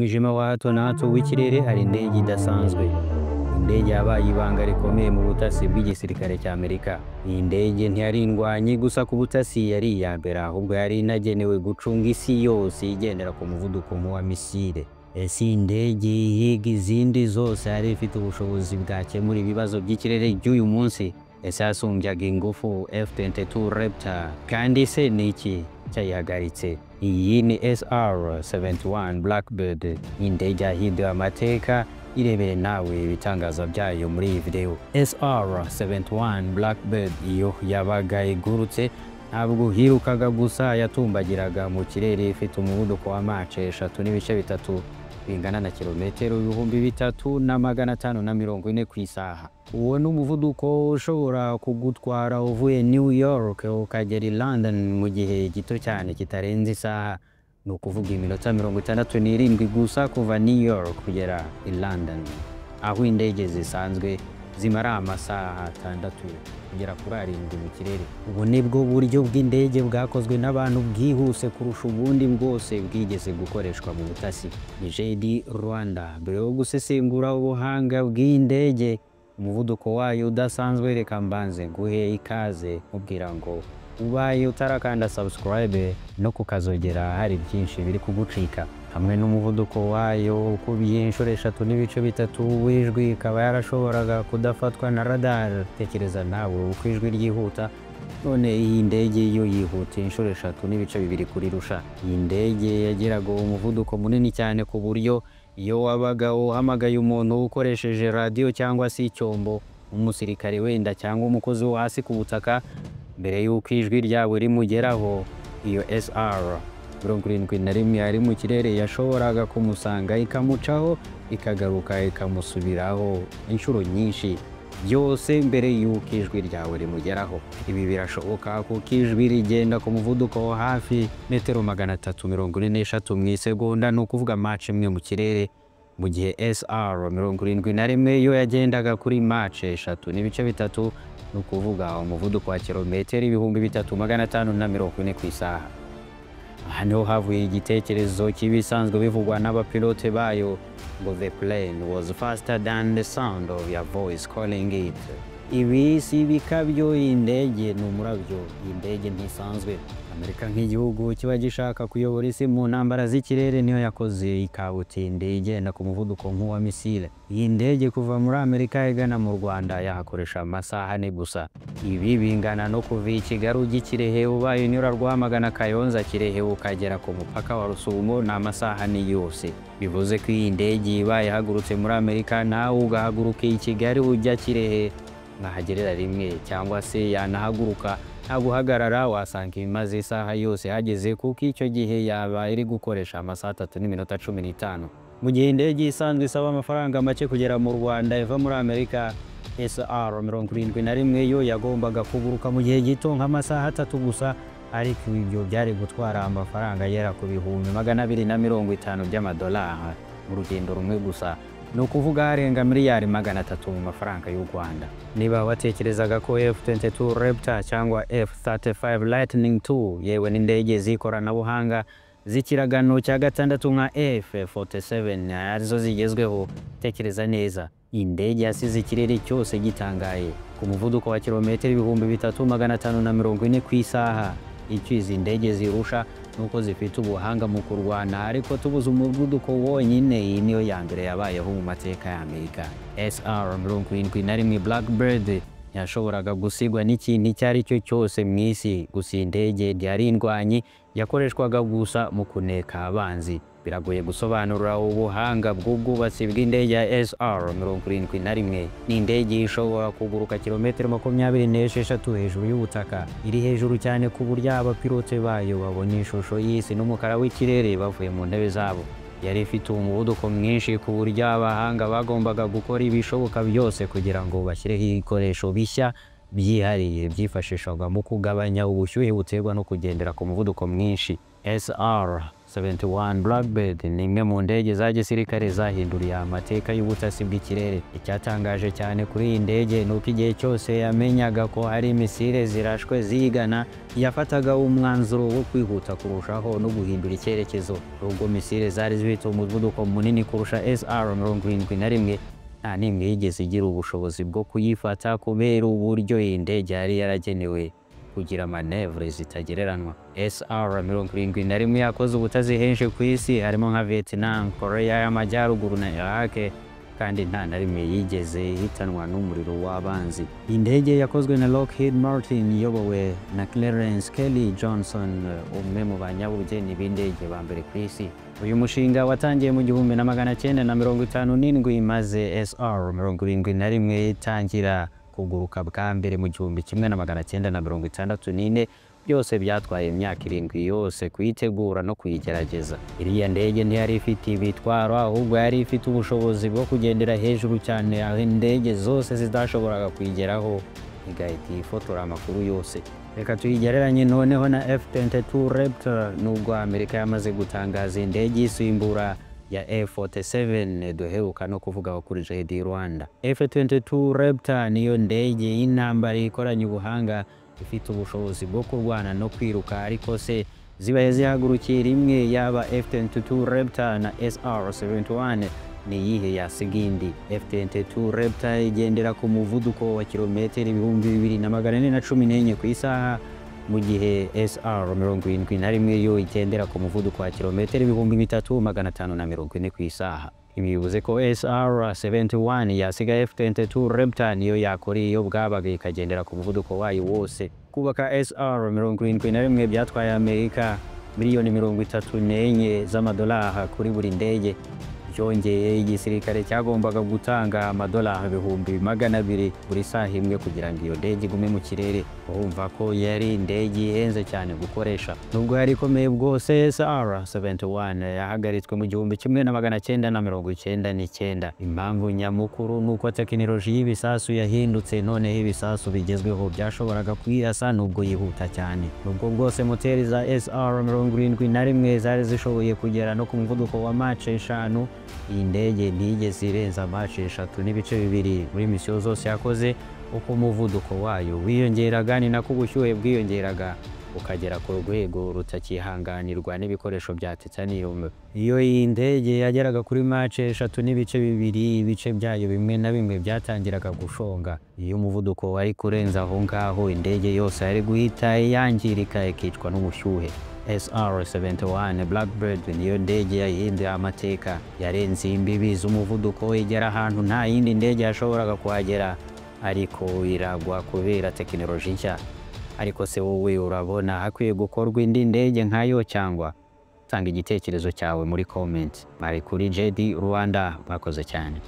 Mwijima wa hato na hato w'ikirere hari indege idasanzwe, indege yabaye ibanga rikomeye mu butasi bw'igisirikare cya Amerika. Iyi ndege ntiyari indwanyi gusa ku butasi, yari iya mbere, ahubwo yari inagenewe gucunga isi yose igendera ku muvuduko nk'uwa misile. Ese iyi ndege ihiga izindi zose yari ifite ubushobozi bwakemura ibibazo by'ikirere by'uyu munsi? Ese yasumbyaga ingufu F-22 Raptor? Kandi se ni iki cyayihagaritse? Iyi ni SR-71 Blackbird, indege yahinduye amateka. Irebere nawe ibitangaza byayo muri iyi video. SR-71 Blackbird iyo yabaga igurutse ntabwo hirukaga gusa, yatumbagiraga mu kirere ifite umuvuduko wa Mach 3.3, bingana na kilometero 3540 ku isaha. Uwo ni umuvuduko ushobora kugutwara uvuye New York ukagera i London mu gihe gito cyane kitarenze isaha, ni ukuvuga iminota 67 gusa kuva New York kugera i London, aho indege zisanzwe zimara amasaha 6 kugera kuri 7 mu kirere. Ubu ni bwo buryo bw'indege bwakozwe n'abantu bwihuse kurusha ubundi bwose bwigeze gukoreshwa mu butasi. Ni JD Rwanda. Mbere yo gusesengura ubuhanga bw'iyi ndege, umuvuduko wayo udasanzwe, reka mbanze nguhe ikaze nkubwira ngo ubaye utarakanda subscribe no kukazogera, hari byinshi biri kugucika. Hamwe n'umuvuduko wayo ukubiye inshuro 3.3 w'ijwi, ikaba yarashoboraga kudafatwa na radar. Tekereza nawe uko ijwi ryihuta, none iyi ndege yo yihuta inshuro 3.2 kurirusha. Iyi ndege yageraga umuvuduko munini cyane ku buryo iyo wabaga uhamagaye umuntu ukoresheje radiyo cyangwa se icyombo, umusirikare wenda cyangwa umukozi wo hasi ku butaka, mbere y'uko ijwi ryawe rimugeraho, iyo SR 71 yari mu kirere yashoboraga kumusanga, ikamucaho, ikagaruka, ikamusubiraho inshuro nyinshi, byose mbere y'uko ijwi ryawe rimugeraho. Ibi birashoboka kuko ijwi rigenda ku muvuduko wo hafi metero 343 mu isegonda, ni ukuvuga Mach 1 mu kirere, mu gihe SR 71 yo yagendaga kuri Mach 3.3, ni ukuvuga umuvuduko wa kilometero 3540 ku isaha. Aha niho havuye igitekerezo cy'ibisanzwe bivugwa n'abapilote bayo ngo "The plane was faster than the sound of your voice calling it." Ibi si ibikabyo, iyi ndege ni umurabyo, iyi ndege ntisanzwe. Amerika nk'igihugu kiba gishaka kuyobora isi mu ntambara z'ikirere niyo yakoze ikabutindi igenda ku muvuduko nk'uwa misile. Iyi ndege kuva muri Amerika igana mu Rwanda yahakoresha amasaha 4 gusa. Ibi bingana no kuva i Kigali ujya i Kirehe, ubaye unyura Rwamagana, Kayonza, Kirehe, ukagera ku mupaka wa Rusumo, ni amasaha 4 yose. Bivuze ko iyi ndege ibaye ihagurutse muri Amerika nawe ugahaguruka i Kigali ujya Kirehe, mwahagerera rimwe, cyangwa se yanahaguruka nta guhagarara, wasanga imaze isaha yose hageze, kuko icyo gihe yaba iri gukoresha amasaha 3 n'iminota 15. Mu gihe indege isanzwe isaba amafaranga make kugera mu Rwanda iva muri Amerika, SR 71 yo yagombaga kuguruka mu gihe gito nk'amasaha 3 gusa, ariko ibyo byari gutwara amafaranga agera ku 250,000 by'amadolari mu rugendo rumwe gusa, ni ukuvuga harenga miliyari 300 mu mafaranga y'u Rwanda. Niba watekerezaga ko F-22 Raptor cyangwa F-35 Lightning II, yewe n'indege z'ikoranabuhanga z'ikiragano cya gatandatu nka F-47 arizo zigezweho, tekereza neza. Indege yasize ikirere cyose gitangaye ku muvuduko wa kilometero 3540 ku isaha. Icyo izi ndege zirusha nuko zifite ubuhanga mu kurwana, ariko tubuze umuvuduko wonyine, iyi niyo ya mbere yabayeho mu mateka ya Amerika. SR 71 Blackbird ntiyashoboraga gusigwa n'ikintu icyo ari cyo cyose mu isi. Gusa iyi ndege ntiyari indwanyi, yakoreshwaga gusa mu kuneka abanzi. Biragoye gusobanura ubuhanga bw'ubwubatsi bw'indege ya SR 71. Ni indege ishobora kuguruka kilometero 26 hejuru y'ubutaka, iri hejuru cyane ku buryo abapilote bayo babona ishusho y'isi n'umukara w'ikirere bavuye mu ntebe zabo. Yari ifite umuvuduko mwinshi ku buryo abahanga bagombaga gukora ibishoboka byose kugira ngo bashyireho ibikoresho bishya byihariye byifashishwaga mu kugabanya ubushyuhe buterwa no kugendera ku muvuduko mwinshi. SR SR-71 Blackbird ni imwe mu ndege za gisirikare zahinduriye amateka y'ubutasi bw'ikirere. Icyatangaje cyane kuri iyi ndege ni uko igihe cyose yamenyaga ko hari misile zirashwe ziyigana, yafataga umwanzuro wo kwihuta kurushaho no guhindura icyerekezo. Nubwo misile zari zifite umuvuduko munini kurusha SR-71, nta n'imwe yigeze igira ubushobozi bwo kuyifata kubera uburyo iyi ndege yari yaragenewe kugira manevure zitagereranwa. SR-71 yakoze ubutasi henshi ku isi, harimo nka Vietnam, Korea y'Amajyaruguru na Iraq, kandi nta na rimwe yigeze ihitanwa n'umuriro w'abanzi. Indege yakozwe na Lockheed Martin iyobowe na Clarence Kelly Johnson, umwe mu banyabugeni b'indege ba mbere ku isi. Uyu mushinga watangiye mu 1957, maze SR-71 itangira kuguruka bwa mbere mu 1964. Byose byatwaye imyaka 7 yose kuyitegura no kuyigerageza. Iriya ndege ntiyari ifite ibitwaro, ahubwo yari ifite ubushobozi bwo kugendera hejuru cyane aho indege zose zidashoboraga kuyigeraho, igahita ifotora amakuru yose. Reka tuyigereranye noneho na F-22 Raptor. Nubwo Amerika yamaze gutangaza indege isimbura ya F-47 duheruka no kuvuga kuri JD Rwanda, F-22 Raptor niyo ndege y'intambara ikoranye ubuhanga, ifite ubushobozi bwo kurwana no kwiruka. Ariko se zibaye zihagurukiye rimwe, yaba F-22 Raptor na SR-71, ni iyihe yasiga indi? F-22 Raptor igendera ku muvuduko wa kilometero 2414 ku isaha, mu gihe SR-71 yo igendera ku muvuduko wa kilometero 3540 ku isaha. Ibi bivuze ko SR-71 yasiga F-22 Raptor niyo yakora iyo bwabaga ikagendera ku muvuduko wayo wose. Kubaka SR-71 byatwaye Amerika miliyoni 34 z'amadolari kuri buri ndege. Byongeye, igisirikare cyagombaga gutanga amadolari 200,000 buri saha imwe kugira ngo iyo ndege igume mu kirere. Urumva ko yari indege ihenze cyane gukoresha. Nubwo yari ikomeye bwose, SR-71 yahagaritswe mu 1999. Impamvu nyamukuru ni uko tekinoloji y'ibisasu yahindutse, noneho ibisasu bigezweho byashoboraga kuyirasa nubwo yihuta cyane. Nubwo bwose moteri za SR-71 zari zishoboye kugera no ku muvuduko wa Mach 5, iyi ndege ntiyigeze irenza Mach 3.2 muri misiyo zose yakoze. Uko umuvuduko wayo wiyongeraga ni nako ubushyuhe bwiyongeraga, ukagera ku rwego rutakihanganirwa n'ibikoresho bya titanium. Iyo iyi ndege yageraga kuri Mach 3.2, ibice byayo bimwe na bimwe byatangiraga gushonga. Iyo umuvuduko wari kurenza aho ngaho, indege yose yari guhita yangirika ikicwa n'ubushyuhe. SR-71 Blackbird niyo ndege yahinduye amateka, yarenze imbibi z'umuvuduko igera ahantu nta yindi ndege yashoboraga kuhagera, ariko iragwa kubera tekinoloji nshya. Ariko se wowe urabona hakwiye gukorwa indi ndege nkayo cyangwa? Tanga igitekerezo cyawe muri comment. Mari kuri JD Rwanda, mwakoze cyane.